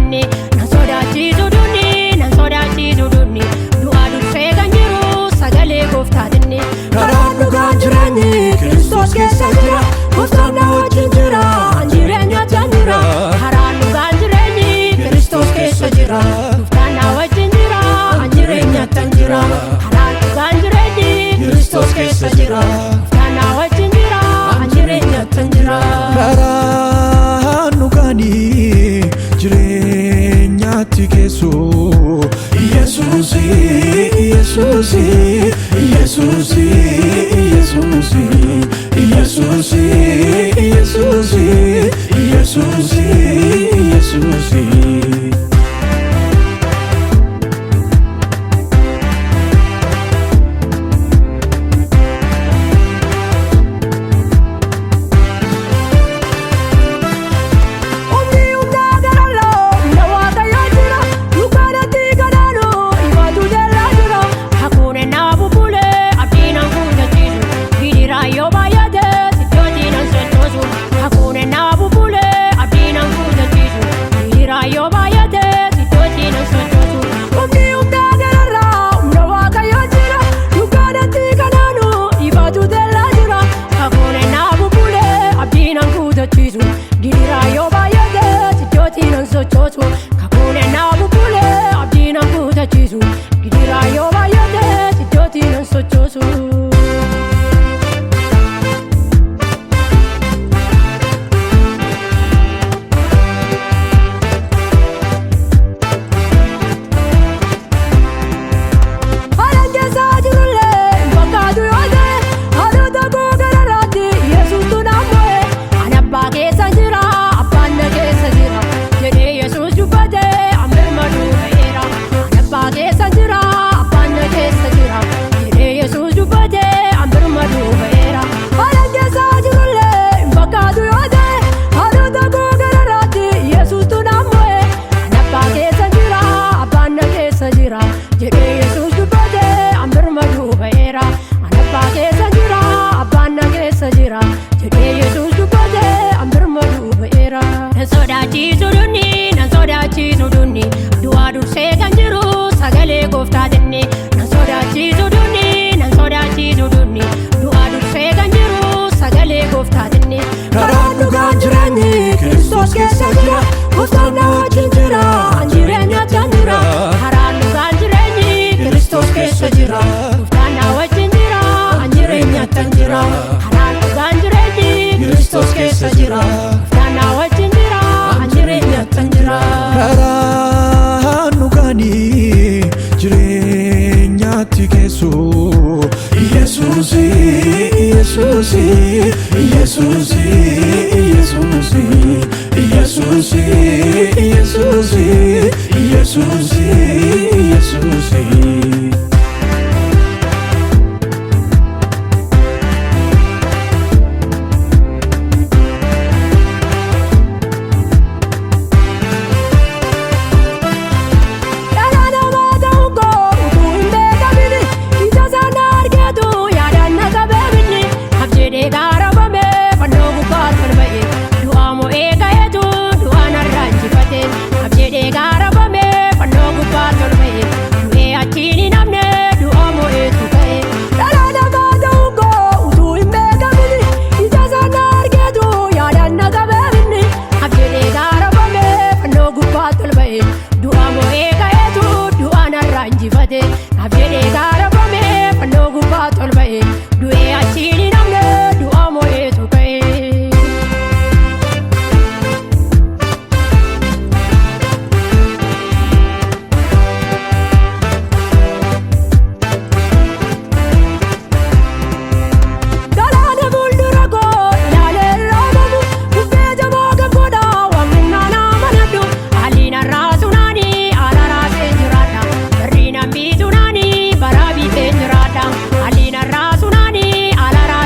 gooftaatinni. Nan sodaachisu dunni, nan sodaachisu dunni, du'a dursee kan jiru sagalee gooftaatinni. Karaan dhugaan jireenyi Kiristoos keessa jira. Gooftaan na wajjin jira. An jireenyatti jira. Karaan dhugaan jireenyi Kiristoos keessa jira. Gooftaan na wajjin jira, An jireenyatti jira. Karaan dhugaan jireenyi Kiristoos keessa jira. Gooftaan na wajjin jira, An jireenyatti jira. Karaan dhugaanii jireenyaatti geessu. Yesuusi, Yesuusi, Yesuusi, Yesuusi, Yesuusi, Yesuusi, Yesuusi, Yesuusi. Humni humnaa gararraa humna Waaqayyoo jira. Dukkanatti gadaanu ifatu jalaa jira. Hakuun naa bubbulee abdii nan guuttachiisu, gidiraa yoo baay'ate iddootii nan sochoosu. Hakuun naa bubbulee abdii nan guuttachiisu, gidiraa yoo baay'ate iddootii nan sochoosu. Humni humnaa gararraa humna Waaqayyoo jira. Dukkanatti gadaanu ifatu jalaa jira. Hakuun naa bubbulee abdii nan guuttachiisu, gidiraa yoo baay'ate iddootii nan sochoosu. Hakuun naa bubbulee abdii nan guuttachiisu, gidiraa yoo baay'ate iddootii nan sochoosu. Haala keessa jirullee hin fakkaatu yoo ta'e, haadhota koo gararraatti Yesuustu naaf mo'e. Ani abbaa keessa jira, abbaan na keessa jira, jedhee Yesuus dubbate an birmaduu ba'eera. Ani abbaa keessa jira, abbaan na keessa jira, jedhee Yesuus dubbate an birmaduu ba'eera. Haala keessa jirullee hin fakkaatu yoo ta'e, haadhota koo gararraatti Yesuustu naaf mo'e. Ani abbaa keessa jira, abbaan na keessa jira, jedhee Yesuus dubbate an birmaduu ba'eera. Ani abbaa keessa jira, abbaan na keessa jira, jedhee Yesuus dubbate an birmaduu ba'eera. Nan sodaachisu dunni, nan sodaachisu dunni, du'a dursee kan jiru sagalee gooftaatinni. Nan sodaachisu dunni, nan sodaachisu dunni, du'a dursee kan jiru sagalee gooftaatinni. Karaan dhugaan jireenyi Kiristoos keessa jira. Gooftaan na wajjin jira. An jireenyatti jira. Karaan dhugaan jireenyi Kiristoos keessa jira. Gooftaan na wajjin jira, An jireenyatti jira. Karaan dhugaan jireenyi Kiristoos keessa jira. Gooftaan na wajjin jira, An jireenyatti jira. Karaan dhugaanii jireenyaatti geessu. Yesuusi, Yesuusi, Yesuusi, Yesuusi, Yesuusi, Yesuusi, Yesuusi, Yesuusi. Dhala namaa ta'uun koo utuu hin beekamini, ija sana argeetu yaadaan na qabeeminni. Abjedhee gaarabame fannoo gubbaatti ol ba'e, du'a mo'ee ka'eetu du'a narraa injifate. Abjedhee gaarabame fannoo gubbaatti ol ba'e, du'ee achiin hin hafne, du'a mo'eetu ka'e. Dhala namaa ta'uun koo utuu hin beekamini, ija sana argeetu yaadaan na qabeeminni. Abjedhee gaarabame fannoo gubbaatti ol ba'e, du'a mo'ee ka'eetu du'a narraa injifate. Abjedhee gaarabame fannoo gubbaatti ol ba'e, du'ee achiin hin hafne, du'a mo'eetu ka'e. Galaana fuuldura koo ilaalee roobamu, bubbee jabaa kan godha waan humnaan amanadhu. Aliinarraa sunaani alaraa jiraadha. Barriinaan biitunaani baraa biiteen jiraadha. Aliinarraa sunaani alaraa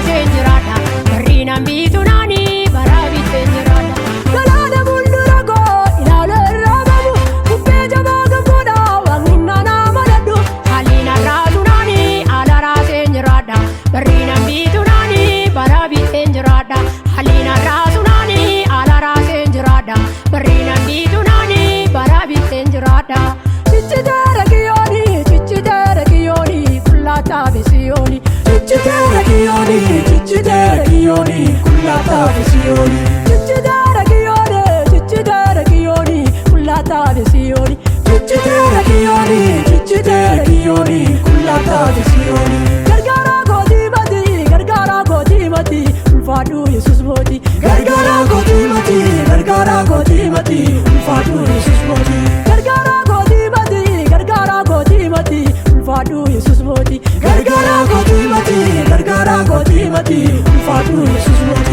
Ulfaadhu Yesuus mootii. Gargaaraa kootii mati, gargaaraa kootii mati, ulfaadhu Yesuus mootii.